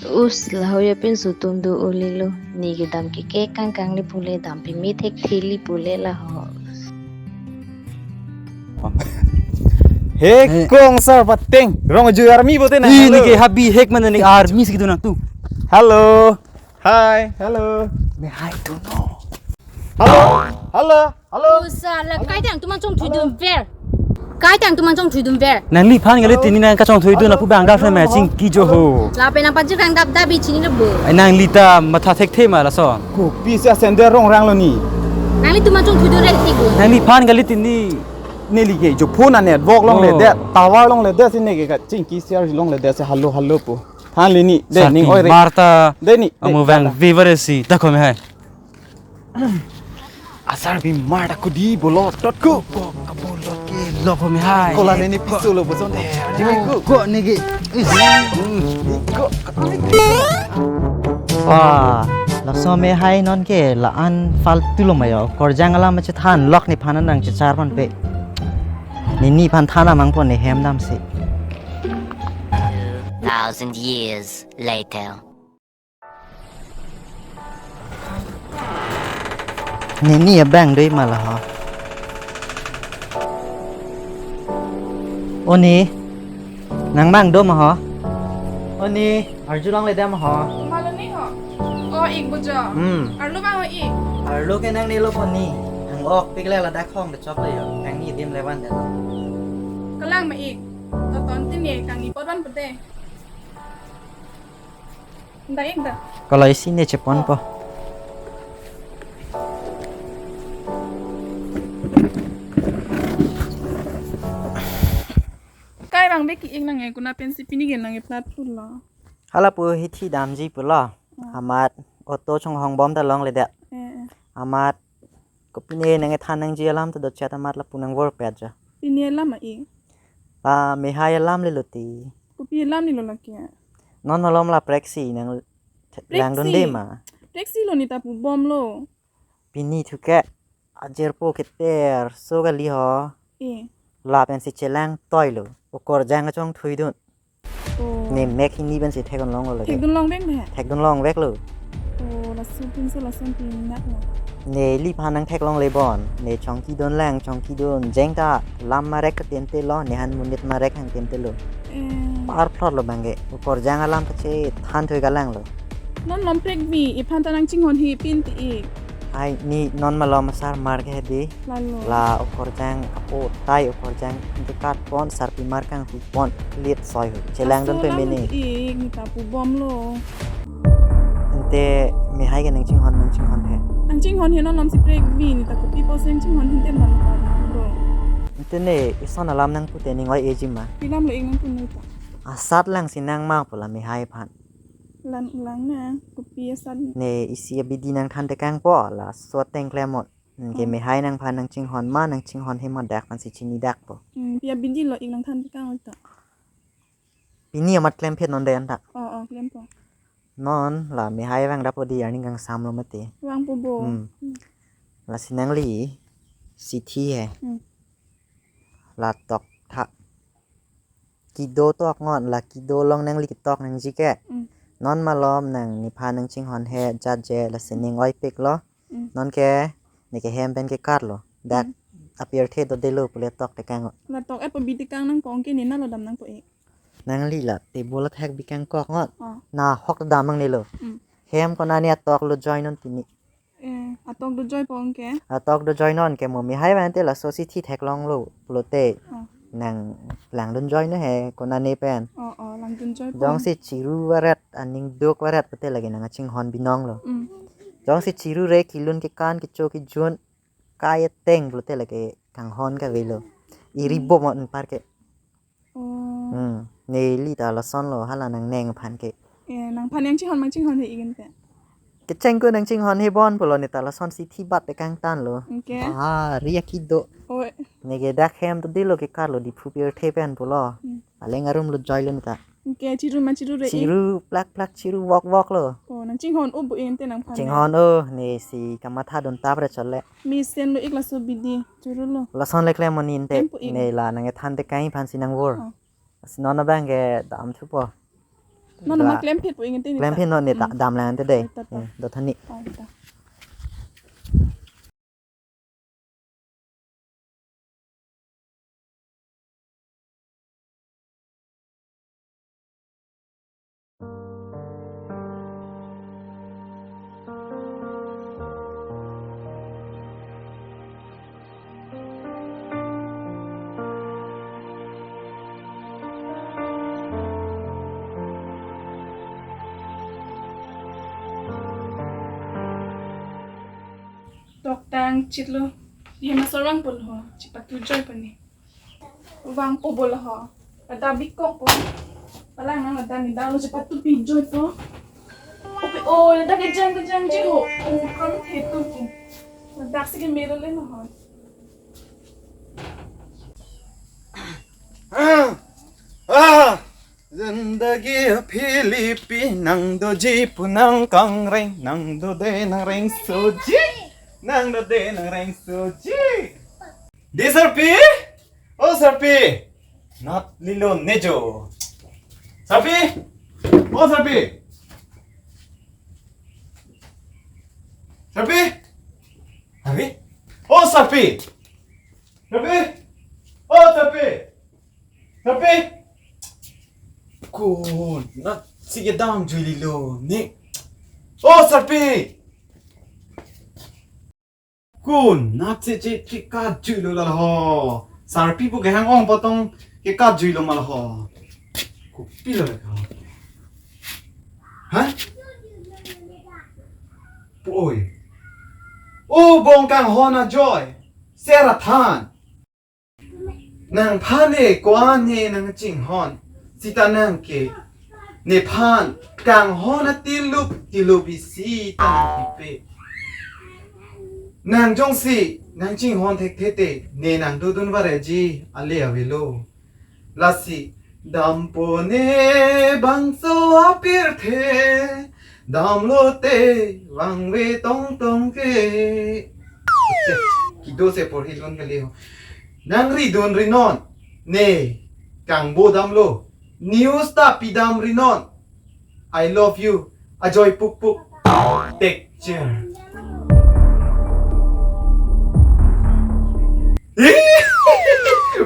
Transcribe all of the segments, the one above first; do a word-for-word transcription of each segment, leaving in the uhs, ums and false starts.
Us, lahei apinso atum do ulilo, ne kedam ke kekang kang le pule, dam peme thekthele pule laho. He, he. Kong sar pateng, rong ju army bote na. Ih, hello. Ne ke habi hek mana ne army si gitu na tu. Hello. Hi, hello. Me hi tu no. Hello, hello, hello. Usa, la kai tang atum chongthuidun ver. Kai tang atum chongthuidun ver. Nangliphan kali tini nang kachongthuidun lapu bang dak me chingki jo ho. Lapen nang pajir kang dap dap bi chini le bo. Ai nangli ta matha thekthe ma laso. Kopi si asender rong rang lo ni. Nanglitum chongthuidun re ti bo. Nangliphan kali tini neli ke jo phone a network longledet, oh, tower longledet si ne ke kachingki share longledet si hello hello pu. Than le ni, de ning oi re. Sarpi mar ta. De ni, de, amo vang da. Viva re si, ta kome hai. Asarpi mar ta kudi bolo, tot ko. Ko, ka bolo ke, lo kome hai. Kola ne ni piso lo boson de. Jimmy ko. Ko ne ke. Ko. Wah, laso me hai non ke la-an faltu lo mayo. Korjang alam chethan lok nephan nangchechar ponpe. Ne nephan than amang pon ne hem dam si. Two thousand years later. Ne ni abang doi ma laho. O ni, nang mang do ma ho? O ni, arjulongle dam ho? Malo ni ho. O ik bojo. Hmm. Arlo bang ho ik. Arlo ke nangne lo po ni. Nang ok pik le ladak hong de chok le yo. Nang ni dim le van de lo. Kalang ma ik. To ton tin ye kang ni pot van pute. Da ik da. Kalau isi ne chepon po. Kai bang bek ik nang e kuna pensi pini gen nang e plat pula. Hala pu hithi damji pulo. Hmm. Amat auto chonghong bom ta longledet. Eh, eh. Amat kopine nang ethan nangji alam ta dochet amat lapu nang vorpet ja. Pini alam ma ik. La mehai alam le lo ti. Kopi alam ni lo lake. Non malom la preksi nang langdun de ma. Preksi lo ni ta pu bom lo. Pini thuke ajirpo keter so kali ho. Eh. Lapen si chelang toi lo. O korjang kachongthuidun. Oh. Ne mek hini pensi thekdun long lo lake. Thekdun long beng beng. Thekdun long bek lo. Oh, laso pinso lason pinak lo. Neliphan nang theklongle bon. Ne chongkidun lang, chongkidun. Jeng ta lam marek katente lo, nephan monit marek hangtente lo. Eh. Par phlot lo bang ke. O korjang alam kachethan thoi kalang lo. Non non prekvi, iphan ta nang chinghon hi pin ti ik. Ai ni non malom asar mar ke hedi. Lalo. La o korjang apo tai o korjang ke kat pon sarpi mar kanghu pon lit soi hu. Chelang dun pe mene. Aso lang ti ik ni ta pu bom lo. Ante mehai ke nang chinghon nang chinghon he. Nang chinghon he non non si prekvi ni ta kopi po si nang chinghon hin tem ban lo. Ante ne ison alam nang pute ning oi eji ma. Pi alam lo ik nang pu nu ta. Asat lang si nang ma pu la mehai aphan. Lang lang na kopi asat. Ne isi abidi nang than tekang po laso ateng klemon. Hmm, ke mehai nangphan nang chinghon ma nang chinghon he ma dak aphan si chini dak po. Hmm, pi abidi lo ik nang than tekang oi ta. Pini amat klemphet non de anta. Oh, oh, klempo. Non la mehai vang dapo di arning kangsam lo mati. Vang po bo. Hmm. Hmm. Lasi nangli sithi he. Hmm. La tok tha. Kedo tok ngon la kedo along nangli ketok nangji ke. Mm. Non malom nang nephan nang chinghon he jat je lasi ning oi pik lo. Mm. Non ke ne ke hem pen ke kar lo. Dak mm. Apirthe do delo pule tok tekang ngon. La tok et po bi tekang nang po ong ke ne na lo dam nang po e. Nangli la table athak bi kangkok ngon. Oh. Na hok dam nangne lo. Mm. Hem konane atok lo join non pini. Eh, atok do join po ong ke? Atok do join non ke mo mehai vante laso sithi theklong lo pulote. Oh. Nang langdun join he konane pen. Oh, oh, langdun join po. Jongsi chiru varet aning duk varet pute lake nang chinghon binong lo. Mm. Jongsi chiru re kelun kekan kecho kejun kai ateng pulote lake kanghon kave lo. Iri mm. Bom anpar ke. Oh. Hmm. Neli ta lason lo hala nang neng aphan ke. Eh, nangphan nang chinghon mang chinghon he ik ente. Kecheng ko nang chinghon he bon pulo ne ta lason sithi bat te kangtan lo. Anke? Ah, ri akido. Oh. Ne ke dak hem to dilo ke kar lo Diphu pirthe pen pulo. Hmm. Aleng arum lo join lo ne ta. Anke chiru ma chiru re ik. Chiru plak plak chiru vok vok lo. Oh, nang chinghon o bu ente nangphan. Chinghon o ne si kamatha dun tap re chole. Mesen lo ik laso bidi, churu lo. Lason le klem moni ente. Tempo ik. Ne la nang ethan tekang aphan si nang vor. Oh. Si non abang ke dam thupo. Non, non, ma klemphetpo ingin tini. Klemphet ta. Non ne ta, hmm, dam lang te dei. Oh, ta, ta. Eh, do than ni. Oh, ta. Toktang chitlo. Hem asor vangpo lo ho. Chepatu joipo ne. Vangpo bo lo ho. Ada bikokpo. Palang nang ada ni dang lo chepatu pi joipo. Ope o ada kejang kejang je ho. O kam hetu ko. Ada si ke mero le no ho. Ah, ah, zindagi philipi nang doji pu nang kangreng, nang dode nang rengsoji, nang dode nang rengsoji. Di Sarpi? O Sarpi! Nat lilo nejo. Sarpi! O Sarpi! Sarpi! Sarpi! O Sarpi! Sarpi! O Sarpi! Sarpi! Ko nat si kedam jui lilo ne. O Sarpi! Ko nat si che che ka jui lo la ho. Sarpi pu kehang ong potong ke ka jui lo ma la ho. Kopi lo le ka. Ha? Pu oi. O bong kanghon ajoy. Sera than. Nangphan ne ko-an ne nangchinghon, sita nang ke nephan kanghon atilup tilup isi ta nangpipe. Nang jongsi nangchinghon thekthe te ne nang dodun vareji ale avelo. Lasi dampo ne bangso apirthe, damlote vangve tongtong ke. Kido se porhi lun kali ho. Nang ridun rinon. Ne, kangbo damlo. News ta pidam rinon. I love you. Ajoy pukpuk. Take care.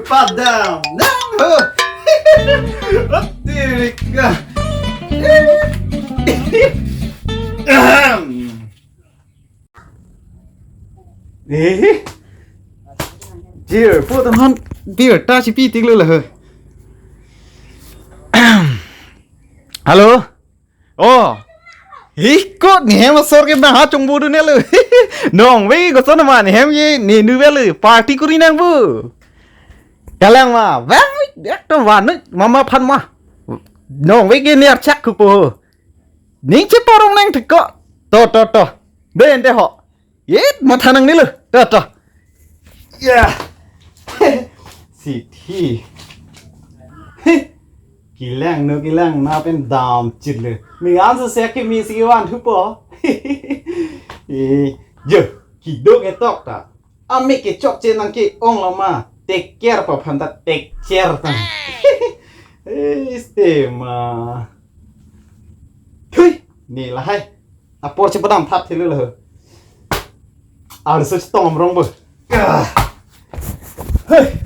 Padam nang ho. Atirika. Eh. Dear, po tan han. Dear, ta si pi tik lo la ho. Hello. Oh. Hi ko ne hem asor ke bang ha chongbo dun ne lo. Nong ve ko son ma ne hem ye ne nu ve lo. Party kuri nang bu. Kalang ma. Bang ek to van nu mama phan ma. Nong ve ke ne archak ku po. Ning che porong nang thik ko. To to to. Den te ho. Yet matha nang nilo. To to. Ya. Sithi. Kilang no kilang na pen dam chit le. Mi an so sek ke mi si wan thupo. Eh, yo, kido ke tok ta. Ami ke chokche nang ke ong lo ma. Take care pa phan ta take care ta. Eh, este ma. Hui, ne lahai. Apor chepadam thap thelo lo. Arso chetong amrong bo. Ah. Hey.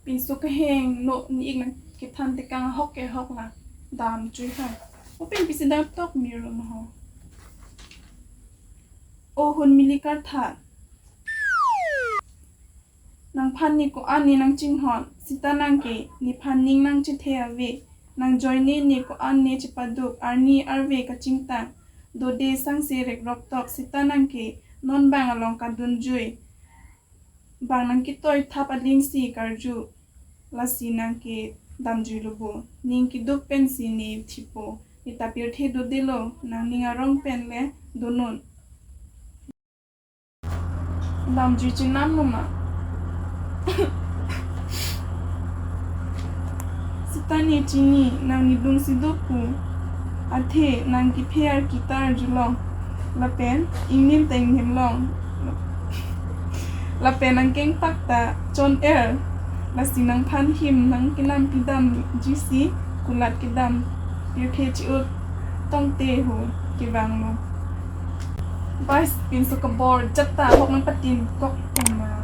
Pinso keheng no ni ik nang kethan tekang hok ke hok na dam chui ha. O pin pisi dam tok miro no ho. O hun mili karthan. Nangphan ne ko-an ne nangchinghon, sita nang ke, nephan ning nangchethe ave, nangjoine ne ko-an ne chepaduk, arni arve kachingtang, dode sangse rekrok tok, sita nang ke, non bang along kadunjui, bang nangketoi thap aling si karju, lasi nang ke damjui lo bo, ning keduk pensi ne thipo, ne ta pirthe dodelo, nangning arong pen le donun. Damjui chenam lo ma. Sita ne chini, nang nidung si do pu. Athe, nang kepher kitar julong. Lapen, ingnim ta ingnim long. Lapen, nang kengpak ta chon er. Lasi nangphan him nangkenam pidamji si kulat kedam pirthe chi-ut tongte ho kevanglo. Bais pinso kebor jat ta ahok nangpatin kok tema.